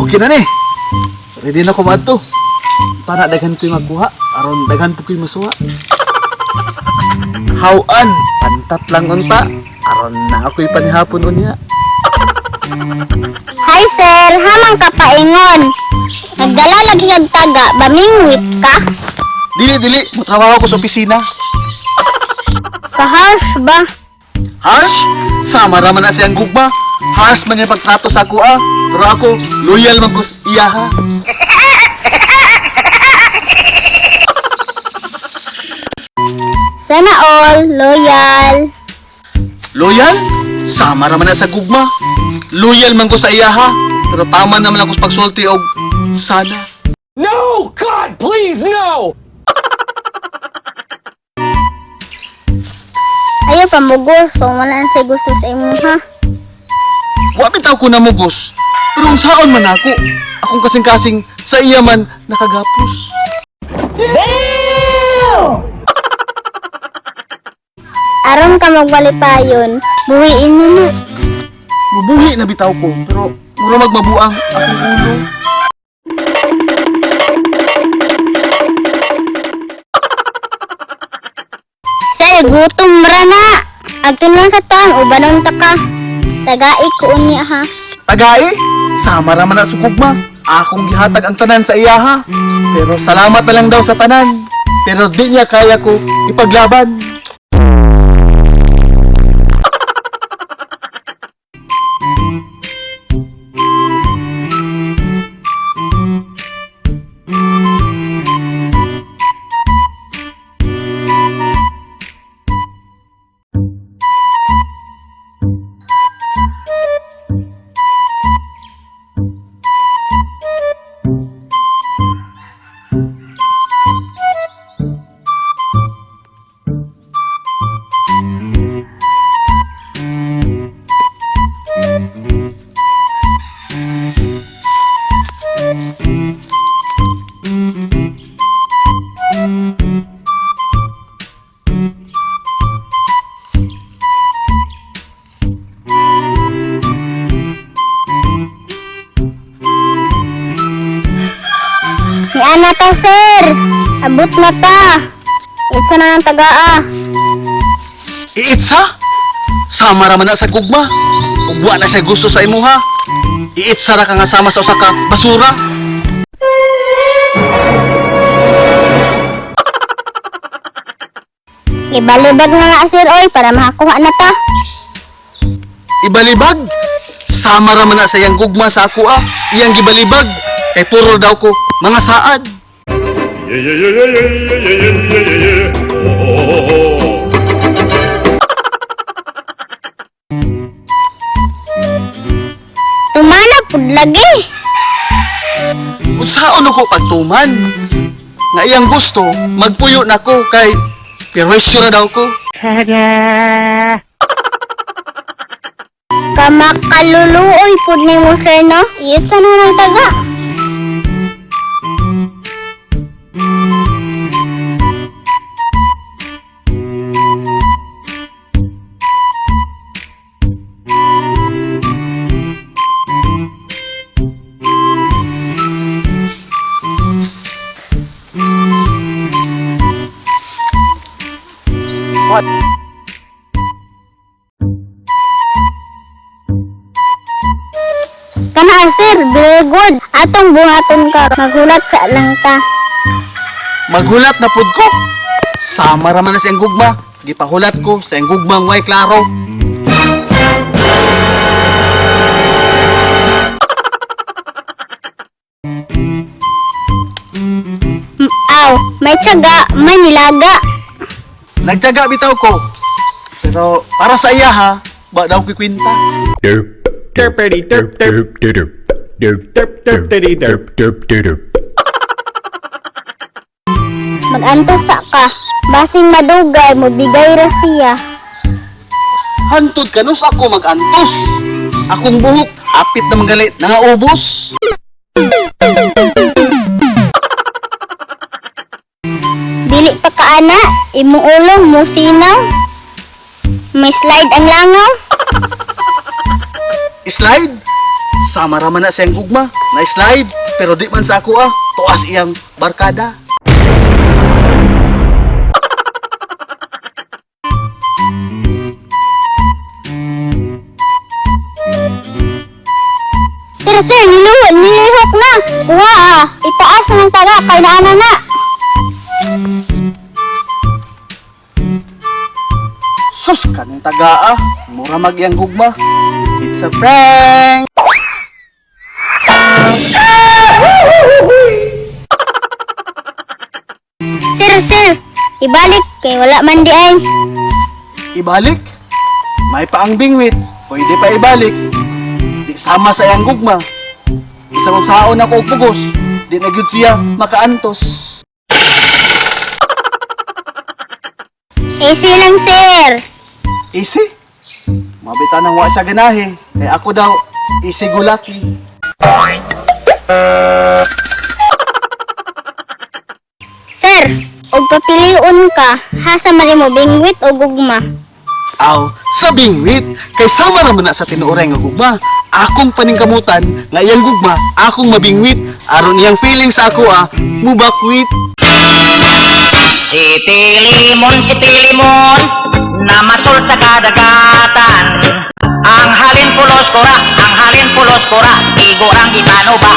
Okay na ni. Ready na ko maadto. Para daghan ko'y makuha, aron daghan po ko'y masuha. Hawan, pantat lang unta, aron na ako'y panihapon unya. Hi sir, hamang ka paingon. Nagdala lagi kag taga, bamingwit ka? Dili dili, motrabaho ko sa opisina. Ka-harsh ba? Harsh, sama ra man na siyang gugma. Harsh man yung pagtrato sa ako ah. Pero ako, loyal man ko sa iya ha. Sana all, loyal. Loyal? Sama ra man na sa gugma. Loyal man ko sa iya ha. Pero tama naman ako sa pagsulti og sana. No! God, please, no! Ayaw pamugos kung wala na say gusto sa imo ha. Wa bitaw ko namugos. Pero kung saon man ako, akong kasing-kasing sa iya man nakagapos. Aron ka magwalipayon, buhiin mo na. Mubuhi na bitaw ko, pero mura magmabuang akong ulo. Sir, gutom ra na. Agto lang sa taon, ubanon ta ka. Tagai ko unya ha. Tagae, sama ra man na sa gugma. Akong gihatag ang tanan sa iya ha. Pero salamat na lang daw sa tanan. Pero di niya kaya ko ipaglaban. Niana ta sir. Abot na ta. Itsa na ng tagaa. Iitsa? Sama ra man na sa gugma. Ug wa na siya gusto sa imuha. Iitsa ra ka nga sama sa usa ka basura. Ibalibag na nga sir oy para makakuha na ta. Ibalibag. Sama ra man na sa iyang gugma sa ako ah. Iyang gibalibag. Kay puro daw ko mga saad. Yeah, yeah, yeah, yeah, yeah, yeah, yeah, yeah, yeah, yeah. Oh, oh, oh, oh. Tumana pud lagi. Unsaon ako pagtuman? Nga iyang gusto, magpuyo na ko kay perwisyo na daw ko. Kamakaluluoy pud nimo sir no. Iitsa na ng taga. Kana sir, very good. Atong buhaton ka, maghulat sa lang ta. Maghulat na pud ko. Sama ra man na sa iyang gugma. Gipahulat ko sa iyang gugmang way klaro. Aw, may tiyaga, may nilaga. Nagtiyaga bitaw ko. Pero para sa iya ha, ba daw ko'y kwinta. Derp, Derpity derp derp derp, derp, derp, derp derp diddy derp. derp, derp, derp. Magantos sa ka. Basing madugay, mobigay ra siya. Hantod kanus ako magantos. Akong buhok, apit na manggalit, nangaubos. Dili pa kaana, imong ulong mo sinaw. May slide ang langaw. Slide? Sama ra man na siyang gugma. Nice live, pero di man sa ako ah. Tuas iyang barkada. Sir, sir, niluhok, nilihok na. Kuha ah, itaas na ng taga, kay naana na. Sus, kanang taga ah. Mura mag iyang gugma. It's a prank! Sir, sir, ibalik kay wala man di ay. Ibalik? May paang bingwit. Pwede pa ibalik. Di sama sa iyang gugma. Isang unsaon ako og pugos. Di na gyud siya makaantos. Easy lang, sir. Easy. Mabita nang wa siya ganahe. Kay ako daw, easy go lucky. Sir, og papilion ka, hasa man mo bingwit o gugma. Aw, sa bingwit, kay sama raman na sa tinuoray nga gugma. Akong paningkamutan nga iyang gugma, akong mabingwit aron iyang feeling sa ako ah, mubakwit. Si Pilimon, namatol sa kadagatan. Ang halin pulos kora, ang halin pulos kora, igorang ibano ba?